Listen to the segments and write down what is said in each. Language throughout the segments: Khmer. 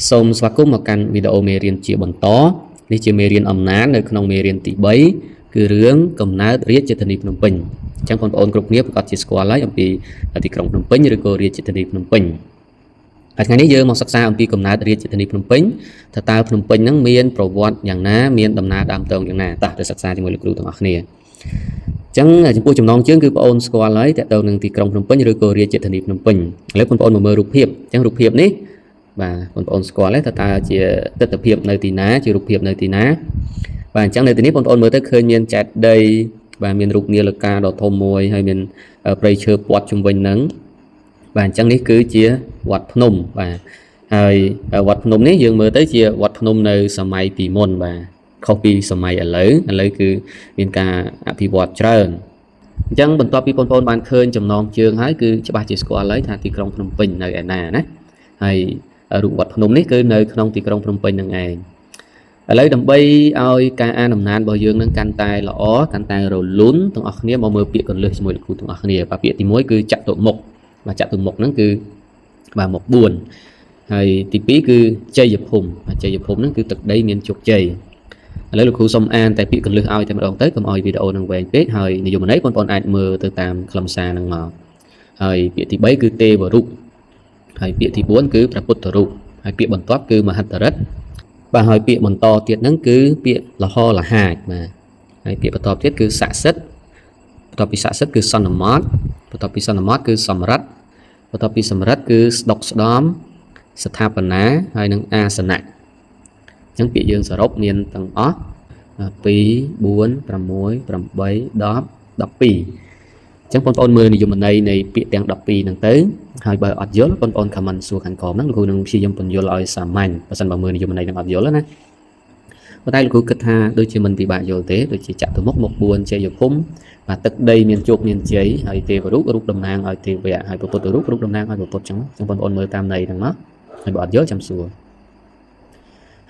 សូមស្វាគមន៍មកកាន់វីដេអូមេរៀនជាបន្តនេះជាមេរៀនអំណាននៅក្នុងមេរៀនទី3គឺរឿងកំណើតរាជធានីភ្នំពេញអញ្ចឹងបងប្អូនគ្រប់គ្នាប្រាកដជាស្គាល់ហើយអំពីទីក្រុងភ្នំពេញឬក៏រាជធានីភ្នំពេញហើយថ្ងៃនេះយើងមកសិក្សាអំពីកំណើតរាជធានីភ្នំពេញថាតើភ្នំពេញហ្នឹងមានប្រវត្តិយ៉ាងណាមានដំណើរដើមទងយ៉ាងណាតោះទៅសិក្សាជាមួយលោកគ្រូទាំងអស់គ្នាអញ្ចឹងចំពោះចំណងជើងគឺបងអូនស្គាល់ហើយតើទៅនឹងទីក្រុងភ្នំពេញឬក៏រាជធានីភ្នំពេញឥឡូវបងប្អូនមកមើលរូបភាពអញ្ចឹងរូបភាពនេះបាទបងប្អូនស្គាល់ទេថាតើជាទិដ្ឋភាពនៅទីណាជារូបភាពនៅទីណាបាទអញ្ចឹងនៅទីនេះបងប្អូនមើលទៅឃើញមានចេតិយបាទមានរូបនាឡិកាដ៏ធំមួយហើយមានព្រៃឈើព័ទ្ធជុំវិញហ្នឹងបាទអញ្ចឹងនេះគឺជាវត្តភ្នំបាទហើយវត្តភ្នំនេះយើងមើលទៅជាវត្តភ្នំនៅសម័យពីមុនបាទខុសពីសម័យឥឡូវឥឡូវគឺមានការអភិវឌ្ឍច្រើនអញ្ចឹងបន្ទាប់ពីបងប្អូនបានឃើញចំណងជើងហើយគឺច្បាស់ជាស្គាល់ហើយថាទីក្រុងភ្នំពេញនៅឯណាណាហើយរូបវត្តភ្នំនេះគឺនៅក្នុងទីក្រុងភ្នំពេញនឹងឯងឥឡូវដើម្បីឲ្យការអានអំណានរបស់យើងនឹងកាន់តែល្អកាន់តែរលូនទាំងអស់គ្នាមកមើលពាក្យកន្លឹះជាមួយលោកគ្រូទាំងអស់គ្នាបាទពាក្យទី1គឺចតុមុខបាទចតុមុខហ្នឹងគឺបាទមុខ4ហើយទី2គឺជ័យភូមិបាទជ័យភូមិហ្នឹងគឺទឹកដីមានជោគជ័យឥឡូវលោកគ្រូសូមអានតែពាក្យកន្លឹះឲ្យតែម្ដងទៅកុំឲ្យវីដេអូនឹងវែងពេកហើយនិយមន័យបងប្អូនអាចមើលទៅតាមខ្លឹមសារហ្នឹងមកហើយពាក្យទី3គឺទេវរូបហើយពាក្យទី4គឺព្រះពុទ្ធរូបហើយពាក្យបន្ទាប់គឺមហិទ្ធិឫទ្ធិបាទហើយពាក្យបន្តទៀតហ្នឹងគឺពាក្យលហលហាចបាទហើយពាក្យបន្តទៀតគឺស័ក្តិសិទ្ធិបន្ទាប់ពីស័ក្តិសិទ្ធិគឺសន្មតបន្ទាប់ពីសន្មតគឺសម្រិទ្ធបន្ទាប់ពីសម្រិទ្ធគឺស្ដុកស្ដំស្ថាបនាហើយនឹងអាសនៈអញ្ចឹងពាក្យយើងសរុបមានទាំងអស់2 4 6 8 10 12អញ្ចឹងបងប្អូនមើលនិយមន័យនៃពាក្យទាំង12ហ្នឹងទៅហើយបើអត់យល់បងប្អូន comment សួរខាងក្រោមហ្នឹងលោកគ្រូនឹងព្យាយាមពន្យល់ឲ្យសាមញ្ញបើសិនបើមើលនិយមន័យហ្នឹងអត់យល់ណាប៉ុន្តែលោកគ្រូគិតថាដូចជាមិនពិបាកយល់ទេដូចជាចតុមុខមុខ4ជ័យភូមិបាទទឹកដីមានជោគមានជ័យហើយទេវរូបរូបតំណាងឲ្យទេវៈហើយពុទ្ធរូបរូបតំណាងឲ្យពុទ្ធចឹងចឹងបងប្អូនមើលតាមន័យហ្នឹងមកហើយបើអត់យល់ចាំសួរ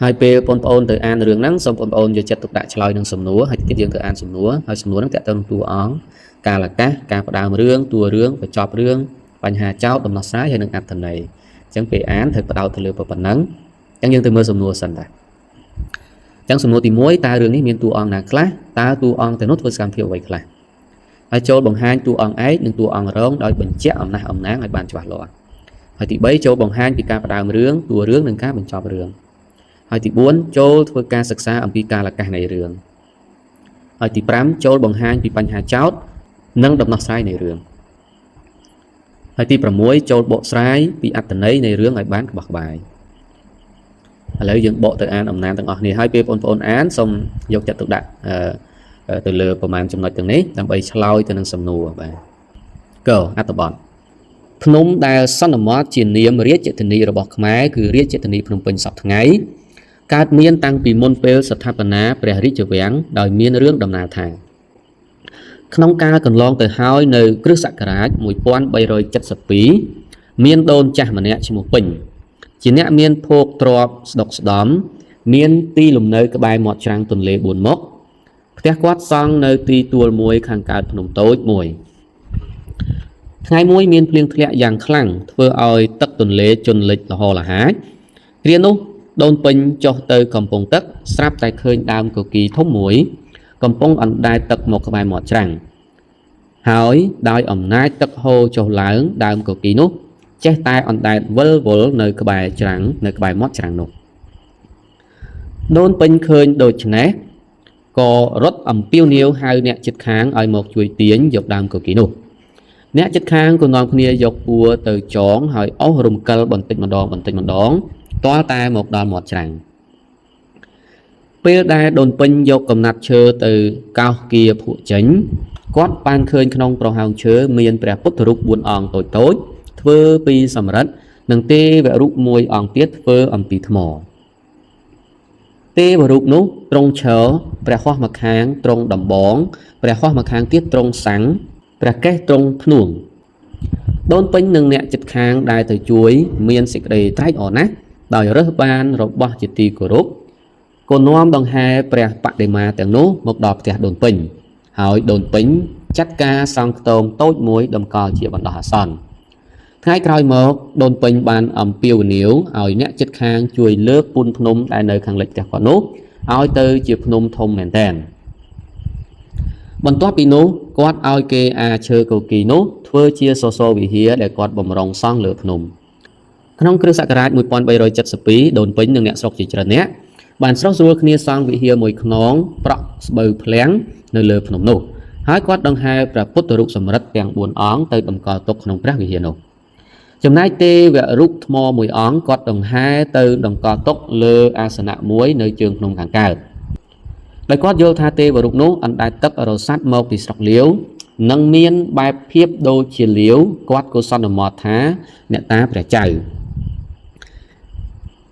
ហើយពេលបងប្អូនទៅអានរឿងហ្នឹងសូមបងប្អូនយកចិត្តទុកដាក់ឆ្លើយនឹងសំណួរហើយទៀតយើងទៅអានសំណួរហើយសំណួរហ្នឹងតើតើនឹងតួអង្គកាលកាសការផ្ដើមរឿងតួរឿងបញ្ចប់រឿងបញ្ហាចោទដំណោះស្រាយហើយនឹងអត្ថន័យអញ្ចឹងពេលអានត្រូវផ្ដោតទៅលើប៉ុណ្ណឹងអញ្ចឹងយើងទៅមើលសំណួរសិនដែរអញ្ចឹងសំណួរទី1តើរឿងនេះមានតួអង្គណាខ្លះតើតួអង្គទាំងនោះធ្វើសកម្មភាពអ្វីខ្លះហើយចូលបង្ហាញតួអង្គឯកនិងតួអង្គរងដោយបញ្ជាក់អំណះអំណាងឲ្យបានច្បាស់លាស់ហើយទី3ចូលបង្ហាញពីការផ្ដើមរឿងតួរឿងនិងការបញ្ចប់រឿងហើយទី4ចូលធ្វើការសិក្សាអំពីកាលកាសនៃរឿងហើយទី5ចូលបង្ហាញពីបញ្ហាចោទនិងដំណោះស្រាយនៃរឿងហើយទី6ចូលបកស្រាយពីអត្ថន័យនៃរឿងឲ្យបានក្បោះក្បាយឥឡូវយើងបកទៅអានអំណានទាំងអស់គ្នាហើយពេលបងប្អូនអានសូមយកចិត្តទុកដាក់ទៅលើប្រមាណចំណុចទាំងនេះដើម្បីឆ្លើយទៅនឹងសំណួរបាទកអត្ថបទភ្នំដែលសន្មតជានាមរាជធានីរបស់ខ្មែរគឺរាជធានីភ្នំពេញសប្តាហ៍ថ្ងៃកើតមានតាំងពីមុនពេលស្ថាបនាព្រះរាជវាំងដោយមានរឿងដំណាលថាក្នុងកាលកន្លងទៅហើយនៅគ្រិស្តសករាជ1372មានដូនចាស់ម្នាក់ឈ្មោះពេញជាអ្នកមានភោគទ្រព្យស្ដុកស្ដំមានទីលំនៅក្បែរមាត់ច្រាំងទន្លេ4មុខផ្ទះគាត់សង់នៅទីទួលមួយខាងកើតភ្នំតូចមួយថ្ងៃមួយមានភ្លៀងធ្លាក់យ៉ាងខ្លាំងធ្វើឲ្យទឹកទន្លេជន់លិចលហលហាចគ្រានោះដូនពេញចុះទៅកំពង់ទឹកស្រាប់តែឃើញដើមគគីរធំមួយកំពុងអណ្ដែតទឹកមកក្បែរមាត់ច្រាំងហើយដោយអំណាចទឹកហូរចុះឡើងដើមគគីរនោះចេះតែអណ្ដែតវិលវល់នៅក្បែរច្រាំងនៅក្បែរមាត់ច្រាំងនោះដូនពេញឃើញដូច្នេះក៏រត់អំពាវនាវហៅអ្នកជិតខាងឲ្យមកជួយទាញយកដើមគគីរនោះអ្នកជិតខាងក៏នាំគ្នាយកពួរទៅចងហើយអស់រំកិលបន្តិចម្ដងបន្តិចម្ដងទាល់តែមកដល់មាត់ច្រាំងពេលដែលដូនពេញយកកំណាត់ឈើទៅកោសគៀភក់ចេញគាត់បានឃើញក្នុងប្រហោងឈើមានព្រះពុទ្ធរូប4អង្គតូចតូចធ្វើពីសំរឹទ្ធនិងទេវរូបមួយអង្គទៀតធ្វើអំពីថ្មទេវរូបនោះទ្រង់ឈរព្រះហស្ថម្ខាងទ្រង់ដំបងព្រះហស្ថម្ខាងទៀតទ្រង់សាំងព្រះកេសទ្រង់ធ្នួងដូនពេញនិងអ្នកជិតខាងដែលទៅជួយមានសេចក្តីត្រេកអរណាស់ដោយរើសបានរបស់ជាទីគោរពក៏នាំដង្ហែព្រះបដិមាទាំងនោះមកដល់ផ្ទះដូនពេញហើយដូនពេញចាត់ការសង់ខ្ទមតូចមួយតម្កល់ជាបណ្ដោះអាសន្ន ថ្ងៃក្រោយមកដូនពេញបានអំពាវនាវឲ្យអ្នកជិតខាងជួយលើកពូនភ្នំដែលនៅខាងលិចផ្ទះគាត់នោះឲ្យទៅជាភ្នំធំមែនទែនបន្ទាប់ពីនោះគាត់ឲ្យគេអាឈើគគីនោះធ្វើជាសសរវិហារដែលគាត់បំរុងសង់លើភ្នំក្នុងគ្រិស្តសករាជ1372ដូនពេញនិងអ្នកស្រុកជាច្រើនអ្នកបានស្រុះស្រួលគ្នាសង់វិហារមួយខ្នងប្រក់ស្បូវភ្លាំងនៅលើភ្នំនោះហើយគាត់ដង្ហែព្រះពុទ្ធរូបសំរិទ្ធទាំង4អង្គទៅតម្កល់ទុកក្នុងព្រះវិហារនោះចំណែកទេវរូបថ្មមួយអង្គគាត់ដង្ហែទៅតម្កល់ទុកលើអាសនៈមួយនៅជើងភ្នំខាងកើតដោយគាត់យល់ថាទេវរូបនោះអណ្ដែតទឹករសាត់មកពីស្រុកលាវនិងមានបែបភាពដូចជាលាវគាត់ក៏សន្មតថាអ្នកតាព្រះចៅ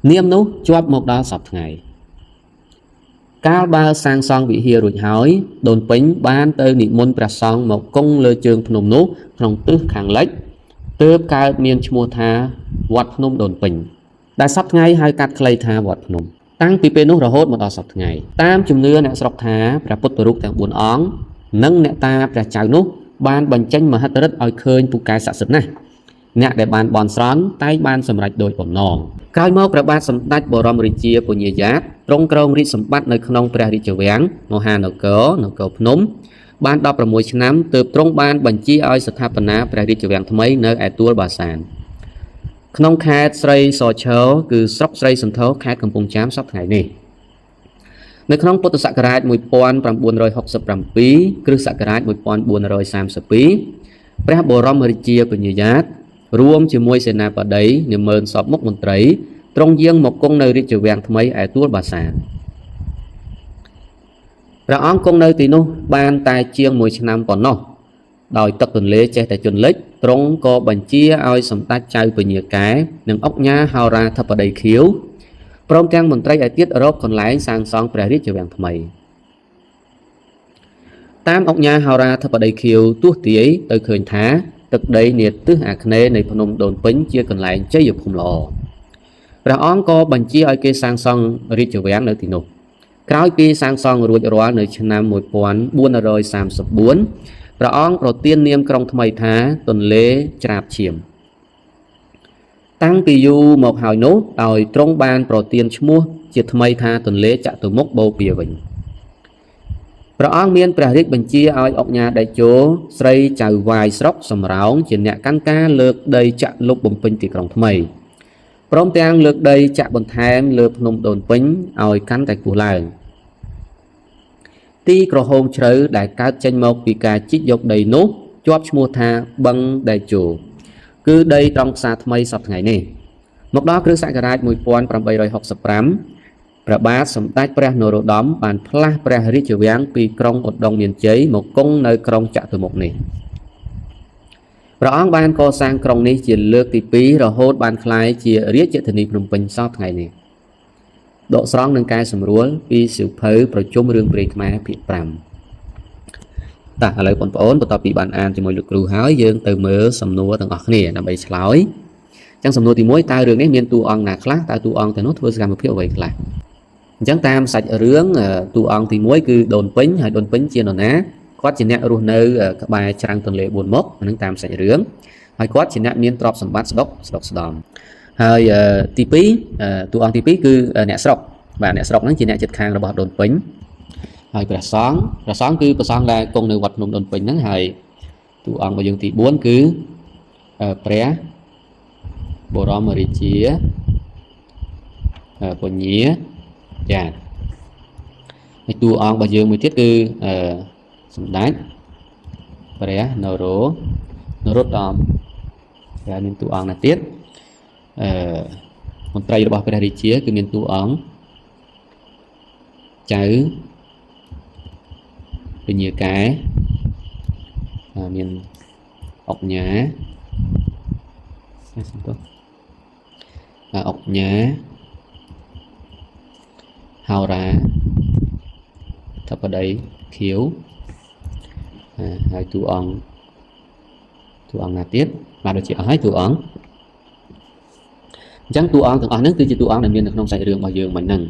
នាមនោះជាប់មកដល់សព្វថ្ងៃកាលបើសាងសង់វិហាររួចហើយដូនពេញបានទៅនិមន្តព្រះសង្ឃមកគង់លើជើងភ្នំនោះក្នុងទិសខាងលិចទើបកើតមានឈ្មោះថាវត្តភ្នំដូនពេញដែលសព្វថ្ងៃហៅកាត់ខ្លីថាវត្តភ្នំតាំងពីពេលនោះរហូតមកដល់សព្វថ្ងៃតាមជំនឿអ្នកស្រុកថាព្រះពុទ្ធរូបទាំង4អង្គនិងអ្នកតាព្រះចៅនោះបានបញ្ចេញមហិទ្ធិឫទ្ធិឲ្យឃើញពូកែស័ក្តិសិទ្ធិណាស់អ្នកដែលបានបន់ស្រន់តែងបានសម្រេចដោយបំណងក្រោយមកព្រះបាទសម្ដេចបរមរាជាពញាយ៉ាតទ្រង់គ្រងរាជសម្បត្តិនៅក្នុងព្រះរាជវាំងមហានគរនគរភ្នំបាន16ឆ្នាំទើបទ្រង់បានបញ្ជាឲ្យស្ថាបនាព្រះរាជវាំងថ្មីនៅឯទួលបាសានក្នុងខេត្តស្រីសឈរគឺស្រុកស្រីសន្ធរខេត្តកំពង់ចាមសព្វថ្ងៃនេះនៅក្នុងពុទ្ធសករាជ1967គ្រិស្តសករាជ1432ព្រះបរមរាជាពញាយ៉ាតរួមជាមួយសេនាបតីនាម៉ឺនសពមុខមន្ត្រីទ្រង់យាងមកគង់នៅរាជវាំងថ្មីឯទួលបាសានព្រះអង្គគង់នៅទីនោះបានតែជាង1ឆ្នាំប៉ុណ្ណោះដោយទឹកទន្លេចេះតែជន់លិចទ្រង់ក៏បញ្ជាឲ្យសម្ដេចចៅពញាកែនិងអុកញ៉ាហោរាធិបតីខៀវព្រមទាំងមន្ត្រីឯទៀតរកកន្លែងសាងសង់ព្រះរាជវាំងថ្មីតាមអុកញ៉ាហោរាធិបតីខៀវទស្សទាយទៅឃើញថាទឹកដីនាទិសអាគ្នេយ៍នៃភ្នំដូនពេញជាកន្លែងជ័យភូមិល្អព្រះអង្គក៏បញ្ជាឲ្យគេសាងសង់រាជវាំងនៅទីនោះក្រោយពីសាងសង់រួចរាល់នៅឆ្នាំ1434ព្រះអង្គប្រទាននាមក្រុងថ្មីថាទន្លេច្រាបឈាមតាំងពីយូរមកហើយនោះដោយទ្រង់បានប្រទានឈ្មោះជាថ្មីថាទន្លេចតុមុខបូព៌ាវិញព្រះអង្គមានព្រះរាជបញ្ជាឲ្យអុកញ៉ាតេជោស្រីចៅវាយស្រុកសំរោងជាអ្នកកាន់ការលើកដីចាក់លុបបំពេញទីក្រុងថ្មីព្រមទាំងលើកដីចាក់បន្ថែមលើភ្នំដូនពេញឲ្យកាន់តែខ្ពស់ឡើងទីក្រហមជ្រៅដែលកើតចេញមកពីការជីកយកដីនោះជាប់ឈ្មោះថាបឹងតេជោគឺដីត្រង់ផ្សារថ្មីសព្វថ្ងៃនេះមកដល់គ្រិស្តសករាជ1865ព្រះបាទសម្ដេចព្រះនរោត្តមបានផ្លាស់ព្រះរាជវាំងពីក្រុងឧដុង្គមានជ័យមកគង់នៅក្រុងចតុមុខនេះព្រះអង្គបានកសាងក្រុងនេះជាលើកទី2រហូតបានក្លាយជារាជធានីភ្នំពេញសព្វថ្ងៃនេះដកស្រង់នឹងកែសម្រួលពីសៀវភៅប្រជុំរឿងព្រេងខ្មែរភាគ5តោះឥឡូវបងប្អូនបន្ទាប់ពីបានអានជាមួយលោកគ្រូហើយយើងទៅមើលសំណួរទាំងអស់គ្នាដើម្បីឆ្លើយអញ្ចឹងសំណួរទី1តើរឿងនេះមានតួអង្គណាខ្លះតើតួអង្គទាំងនោះធ្វើសកម្មភាពអ្វីខ្លះអញ្ចឹងតាមសាច់រឿងតួអង្គទី1គឺដូនពេញហើយដូនពេញជានរណាគាត់ជាអ្នករស់នៅក្បែរច្រាំងទន្លេ4មុខហ្នឹងតាមសាច់រឿងហើយគាត់ជាអ្នកមានទ្រព្យសម្បត្តិស្ដុកស្ដុកស្ដំហើយទី2តួអង្គទី2គឺអ្នកស្រុកបាទអ្នកស្រុកហ្នឹងជាអ្នកជិតខាងរបស់ដូនពេញហើយព្រះសង្ឃព្រះសង្ឃគឺព្រះសង្ឃដែលគង់នៅវត្តភ្នំដូនពេញហ្នឹងហើយតួអង្គរបស់យើងទី4គឺព្រះបរមរាជាពញាចាហើយតួអង្គរបស់យើងមួយទៀតគឺសម្ដេចព្រះនរោត្តមហើយមានតួអង្គណាទៀតអឺមន្ត្រីរបស់ព្រះរាជាគឺមានតួអង្គចៅពញាកែមានអុកញ៉ាសំទោសអុកញ៉ាហោរាធិបតីខៀវហើយតួអង្គណាទៀតបាទដូចជាអស់ហើយតួអង្គអញ្ចឹងតួអង្គទាំងអស់ហ្នឹងគឺជាតួអង្គដែលមាននៅក្នុងសាច់រឿងរបស់យើងមិញហ្នឹង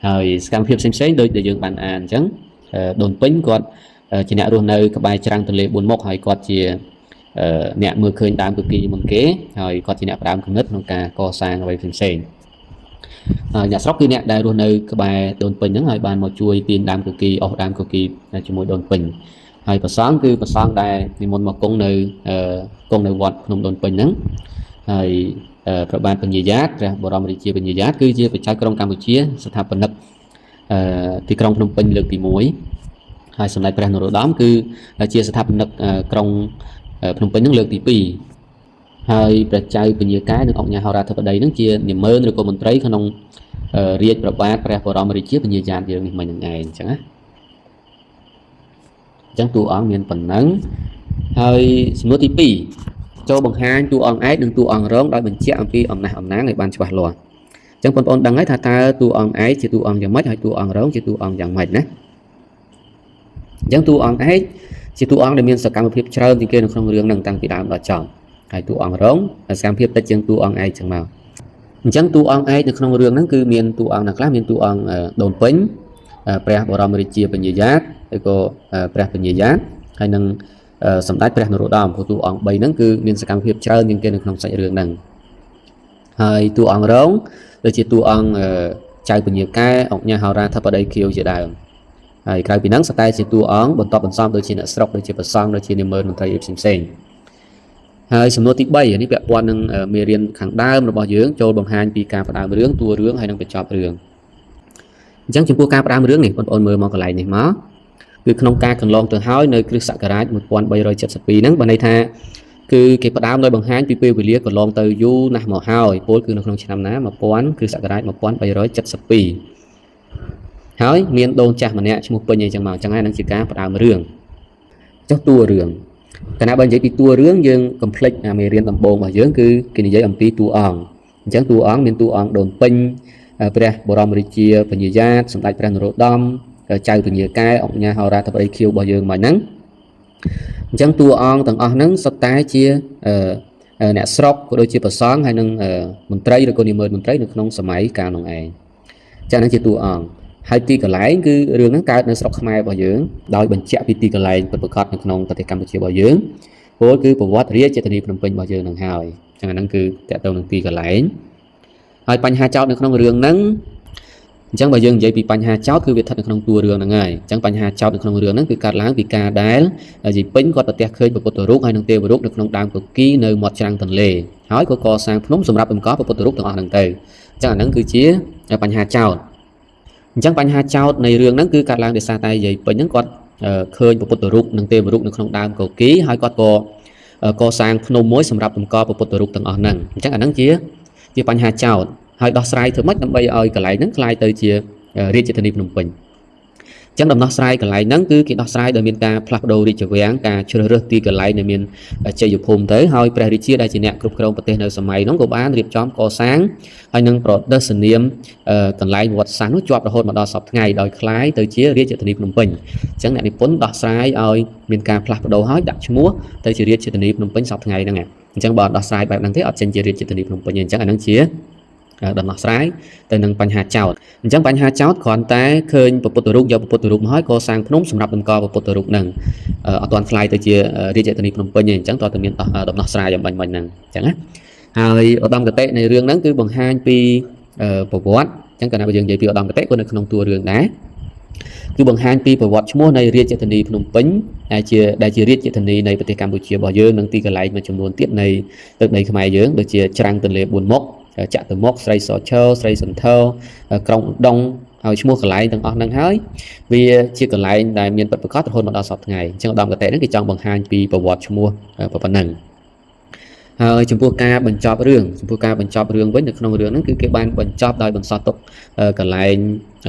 ហើយសកម្មភាពផ្សេងៗដូចដែលយើងបានអានអញ្ចឹងដូនពេញគាត់ជាអ្នករស់នៅក្បែរច្រាំងទន្លេ4មុខហើយគាត់ជា អ្នកមើលឃើញដើមគគីមុនគេហើយគាត់ជាអ្នកផ្ដើមគំនិតក្នុងការកសាងអ្វីផ្សេងៗហើយអ្នកស្រុកគឺអ្នកដែលរស់នៅក្បែរដូនពេញហ្នឹងហើយបានមកជួយទាញដើមគគីអស់ដើមគគីជាមួយដូនពេញហើយប្រសង់គឺប្រសង់ដែលនិមន្តមកគង់នៅគង់នៅវត្តភ្នំដូនពេញហ្នឹងហើយព្រះបាទពញាយ៉ាតព្រះបរមរាជាពញាយ៉ាតគឺជាប្រជាក្រុងកម្ពុជាស្ថាបនិកទីក្រុងភ្នំពេញលើកទី1ហើយសម្ដេចព្រះនរោត្តមគឺជាស្ថាបនិកក្រុងភ្នំពេញនឹងលើកទី2ហើយព្រះចៅពញាកែនិងអង្គញាហោរាធិបតីនឹងជានាម៉ឺនឬក៏មន្ត្រីក្នុងរាជប្របាទព្រះបរមរាជាពញាយ៉ាតយើងនេះមិញនឹងឯងអញ្ចឹងណាអញ្ចឹងតួអង្គមានប៉ុណ្ណឹងហើយសំណួរទី2ចូលបង្ហាញតួអង្គឯកនិងតួអង្គរងដោយបញ្ជាក់អំពីអំណះអំណាងឲ្យបានច្បាស់លាស់អញ្ចឹងបងប្អូនដឹងហើយថាតើតួអង្គឯកជាតួអង្គយ៉ាងម៉េចហើយតួអង្គរងជាតួអង្គយ៉ាងម៉េចណាអញ្ចឹងតួអង្គឯកជាតួអង្គដែលមានសកម្មភាពច្រើនជាងគេនៅក្នុងរឿងហ្នឹងតាំងពីដើមដល់ចប់ហើយតួអង្គរងសកម្មភាពតិចជាងតួអង្គឯកចឹងមកអញ្ចឹងតួអង្គឯកនៅក្នុងរឿងហ្នឹងគឺមានតួអង្គណាខ្លះមានតួអង្គដូនពេញព្រះបរមរាជាពញាយ៉ាតឬក៏ព្រះពញាយ៉ាតហើយនឹងសម្ដេចព្រះនរោត្តមព្រោះតួអង្គ3ហ្នឹងគឺមានសកម្មភាពច្រើនជាងគេនៅក្នុងសាច់រឿងហ្នឹងហើយតួអង្គរងដូចជាតួអង្គចៅពញាកែអង្គញាហោរាធិបតីខៀវជាដើមហើយក្រៅពីហ្នឹងសតែជាតួអង្គបន្តបន្សំដូចជាអ្នកស្រុកដូចជាព្រះសង្ឃដូចជានាម៉ឺនមន្ត្រីផ្សេងផ្សេងហើយសំណួរទី3នេះពាក់ព័ន្ធនឹងមេរៀនខាងដើមរបស់យើងចូលបង្ហាញពីការផ្ដើមរឿងតួរឿងហើយនិងបញ្ចប់រឿងអញ្ចឹងចំពោះការផ្ដើមរឿងនេះបងប្អូនមើលមកកន្លែងនេះមកគឺក្នុងការកន្លងទៅហើយនៅគ្រិស្តសករាជ1372ហ្នឹងបើន័យថាគឺគេផ្ដើមដោយបង្ហាញពីពេលវេលាកន្លងទៅយូរណាស់មកហើយពលគឺនៅក្នុងឆ្នាំណា1000គ្រិស្តសករាជ1372ហើយមានដូនចាស់ម្នាក់ឈ្មោះពេញអីចឹងមកអញ្ចឹងហើយនឹងជាការផ្ដើមរឿងចុះតួរឿងកាលណាបើនិយាយពីតួរឿងយើងកុំភ្លេចមេរៀនដំបូងរបស់យើងគឺគេនិយាយអំពីតួអង្គអញ្ចឹងតួអង្គមានតួអង្គដូនពេញព្រះបរមរាជាពញាយ៉ាតសម្ដេចព្រះនរោត្តមចៅពញាកែអង្គញាហោរាធិបតីខៀវរបស់យើងមកហ្នឹងអញ្ចឹងតួអង្គទាំងអស់ហ្នឹងសុទ្ធតែជាអ្នកស្រុកក៏ដូចជាព្រះសង្ឃហើយនិងមន្ត្រីឬក៏នាម៉ឺនមន្ត្រីនៅក្នុងសម័យកាលនោះឯងចា៎ហ្នឹងជាតួអង្គហើយទីកន្លែងគឺរឿងហ្នឹងកើតនៅស្រុកខ្មែររបស់យើងដោយបញ្ជាក់ពីទីកន្លែងពិតប្រាកដនៅក្នុងប្រទេសកម្ពុជារបស់យើងពោលគឺប្រវត្តិរាជធានីភ្នំពេញរបស់យើងនឹងហើយអញ្ចឹងអាហ្នឹងគឺតកតងនឹងទីកន្លែងហើយបញ្ហាចោទនៅក្នុងរឿងហ្នឹងអញ្ចឹងបើយើងនិយាយពីបញ្ហាចោទគឺវាស្ថិតនៅក្នុងតួរឿងហ្នឹងហើយអញ្ចឹងបញ្ហាចោទនៅក្នុងរឿងហ្នឹងគឺកើតឡើងពីការដែលយាយពេញគាត់ប្រទះឃើញព្រះពុទ្ធរូបហើយនិងទេវរូបនៅក្នុងដើមគគីនៅមាត់ច្រាំងទន្លេហើយក៏កសាងភ្នំសម្រាប់តម្កល់ព្រះពុទ្ធរូបទាំងអស់ហ្នឹងទៅអញ្ចឹងអាហ្នឹងគឺជាបញ្ហាចោទអញ្ចឹងបញ្ហាចោទនៃរឿងហ្នឹងគឺកើតឡើងដោយសារតែយាយពេញហ្នឹងគាត់ឃើញព្រះពុទ្ធរូបនិងទេវរូបនៅក្នុងដើមគគីហើយគាត់ក៏កសាងភ្នំមួយសម្រាប់តម្កល់ព្រះពុទ្ធរូបទាំងអស់ហ្នឹងអញ្ចឹងអាហ្នឹងជាបញ្ហាចោទហើយដោះស្រាយធ្វើម៉េចដើម្បីឲ្យកន្លែងហ្នឹងក្លាយទៅជារាជធានីភ្នំពេញអញ្ចឹងដំណោះស្រាយកន្លែងហ្នឹងគឺគេដោះស្រាយដោយមានការផ្លាស់ប្ដូររាជវាំងការជ្រើសរើសទីកន្លែងដែលមានជ័យភូមិទៅហើយព្រះរាជាដែលជាអ្នកគ្រប់គ្រងប្រទេសនៅសម័យហ្នឹងក៏បានរៀបចំកសាងហើយនឹងប្រដិសនាមកន្លែងវត្តសាស្ត្រនោះជាប់រហូតមកដល់សប្តាហ៍ថ្ងៃដោយក្លាយទៅជារាជធានីភ្នំពេញអញ្ចឹងអ្នកនិពន្ធដោះស្រាយឲ្យមានការផ្លាស់ប្ដូរហើយដាក់ឈ្មោះទៅជារាជធានីភ្នំពេញសប្តាហ៍ថ្ងៃហ្នឹងអញ្ចឹងបើដោះស្រាយបែបហ្នឹងទេអត់ចេញជារាជធានីភ្នំពេញទេអញ្ចឹងអាហ្នឹងជាដំណោះស្រាយទៅនឹងបញ្ហាចោទអញ្ចឹងបញ្ហាចោទគ្រាន់តែឃើញព្រះពុទ្ធរូបយកព្រះពុទ្ធរូបមកហើយកសាងភ្នំសម្រាប់តម្កល់ព្រះពុទ្ធរូបហ្នឹងអត់ទាន់ក្លាយទៅជារាជធានីភ្នំពេញទេអញ្ចឹងតើតើមានដំណោះស្រាយយ៉ាងបាញ់មិញហ្នឹងអញ្ចឹងណាហើយឧត្តមគតិនៃរឿងហ្នឹងគឺបង្ហាញពីប្រវត្តិអញ្ចឹងកាលណាបើយើងនិយាយពីឧត្តមគតិក៏នៅក្នុងតួរឿងដែរគឺបង្ហាញពីប្រវត្តិឈ្មោះនៃរាជធានីភ្នំពេញដែលជារាជធានីនៃប្រទេសកម្ពុជារបស់យើងនិងទីកន្លែងមួយចំនួនទៀតនៃទឹកដីខ្មែរយើងដូចជាច្រាំងទន្លេ4មុខចតុមុខស្រីសឈរស្រីសន្ធរក្រុងឧដុង្គហើយឈ្មោះកន្លែងទាំងអស់ហ្នឹងហើយវាជាកន្លែងដែលមានពិតប្រាកដរហូតមកដល់សប្តាហ៍ថ្ងៃអញ្ចឹងឧត្តមគតិហ្នឹងគេចង់បង្ហាញពីប្រវត្តិឈ្មោះប៉ុណ្ណឹងហើយចំពោះការបញ្ចប់រឿងចំពោះការបញ្ចប់រឿងវិញនៅក្នុងរឿងហ្នឹងគឺគេបានបញ្ចប់ដោយបន្សល់ទុកកន្លែង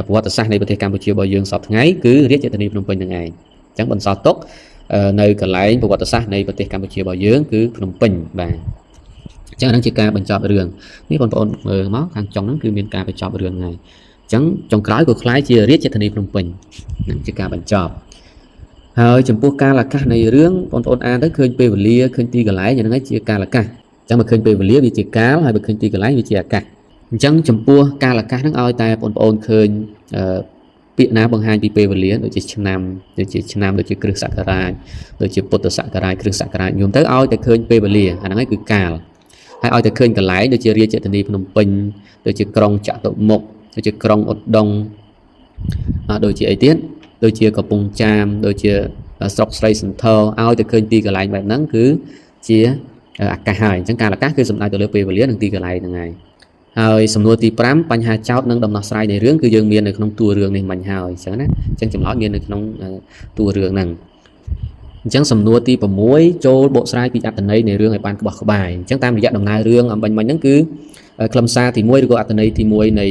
ប្រវត្តិសាស្ត្រនៃប្រទេសកម្ពុជារបស់យើងសប្តាហ៍ថ្ងៃគឺរាជធានីភ្នំពេញហ្នឹងឯងអញ្ចឹងបន្សល់ទុកនៅកន្លែងប្រវត្តិសាស្ត្រនៃប្រទេសកម្ពុជារបស់យើងគឺភ្នំពេញបាទអញ្ចឹងអាហ្នឹងជាការបញ្ចប់រឿងនេះបងប្អូនមើលមកខាងចុងហ្នឹងគឺមានការបញ្ចប់រឿងហើយអញ្ចឹងចុងក្រោយក៏ក្លាយជារាជធានីភ្នំពេញហ្នឹងជាការបញ្ចប់ហើយចំពោះកាលអាកាសនៃរឿងបងប្អូនអានទៅឃើញពេលវេលាឃើញទីកន្លែងហ្នឹងឯងជាកាលអាកាសអញ្ចឹងបើឃើញពេលវេលាវាជាកាលហើយបើឃើញទីកន្លែងវាជាអាកាសអញ្ចឹងចំពោះកាលអាកាសហ្នឹងឲ្យតែបងប្អូនឃើញ ពាក្យណាបង្ហាញពីពេលវេលាដូចជាឆ្នាំដូចជាឆ្នាំដូចជាគ្រិស្តសករាជដូចជាពុទ្ធសករាជគ្រិស្តសករាជញោមទៅឲ្យតែឃើញពេលវេលាអាហ្នឹងឯងគឺកាលហើយឲ្យតែឃើញកន្លែងដូចជារាជធានីភ្នំពេញដូចជាក្រុងចតុមុខដូចជាក្រុងឧដុង្គដូចជាអីទៀតដូចជាកំពង់ចាមដូចជាស្រុកស្រីសន្ធរឲ្យតែឃើញទីកន្លែងបែបហ្នឹងគឺជាអាកាសហើយអញ្ចឹងកាលអាកាសគឺសំដៅទៅលើពេលវេលានិងទីកន្លែងហ្នឹងហើយហើយសំណួរទី5បញ្ហាចោតនិងដំណោះស្រាយនៃរឿងគឺយើងមាននៅក្នុងតួរឿងនេះមិញហើយអញ្ចឹងណាអញ្ចឹងចម្លើយមាននៅក្នុងតួរឿងហ្នឹងអញ្ចឹងសំណួរទី6ចូលបកស្រាយពីអត្ថន័យនៃរឿងឲ្យបានក្បោះក្បាយអញ្ចឹងតាមរយៈដំណើររឿងអំបញ្ញមិញហ្នឹងគឺខ្លឹមសារទី1ឬក៏អត្ថន័យទី1នៃ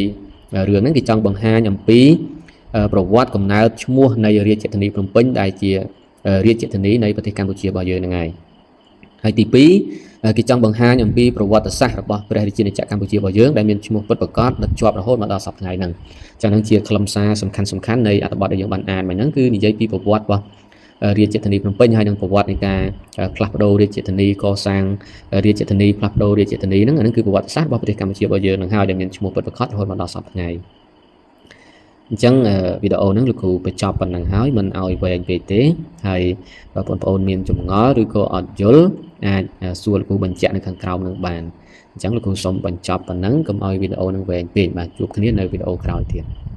រឿងហ្នឹងគេចង់បង្ហាញអំពីប្រវត្តិកំណើតឈ្មោះនៃរាជធានីភ្នំពេញដែលជារាជធានីនៃប្រទេសកម្ពុជារបស់យើងហ្នឹងហើយហើយទី2គេចង់បង្ហាញអំពីប្រវត្តិសាស្ត្ររបស់ព្រះរាជាណាចក្រកម្ពុជារបស់យើងដែលមានឈ្មោះពិតប្រាកដដិតជាប់រហូតមកដល់សប្តាហ៍ថ្ងៃហ្នឹងចឹងហ្នឹងជាខ្លឹមសារសំខាន់សំខាន់នៃអត្ថបទដែលយើងបានអានមកហ្នឹងគឺនិយាយពីប្រវត្តិរបស់រាជធានីភ្នំពេញហើយនិងប្រវត្តិនៃការផ្លាស់ប្ដូររាជធានីកសាងរាជធានីផ្លាស់ប្ដូររាជធានីហ្នឹងអាហ្នឹងគឺប្រវត្តិសាស្ត្ររបស់ប្រទេសកម្ពុជារបស់យើងនឹងហើយដែលមានឈ្មោះពិតប្រាកដរហូតមកដល់សប្តាហ៍ថ្ងៃអញ្ចឹងវីដេអូហ្នឹងលោកគ្រូបញ្ចប់ប៉ុណ្ណឹងហើយមិនឲ្យវែងពេកទេហើយបើបងប្អូនមានចម្ងល់ឬក៏អត់យល់អាចសួរលោកគ្រូបញ្ជាក់នៅខាងក្រោមនឹងបានអញ្ចឹងលោកគ្រូសូមបញ្ចប់ប៉ុណ្ណឹងកុំឲ្យវីដេអូហ្នឹងវែងពេកបាទជួបគ្នានៅវីដេអូក្រោយទៀត។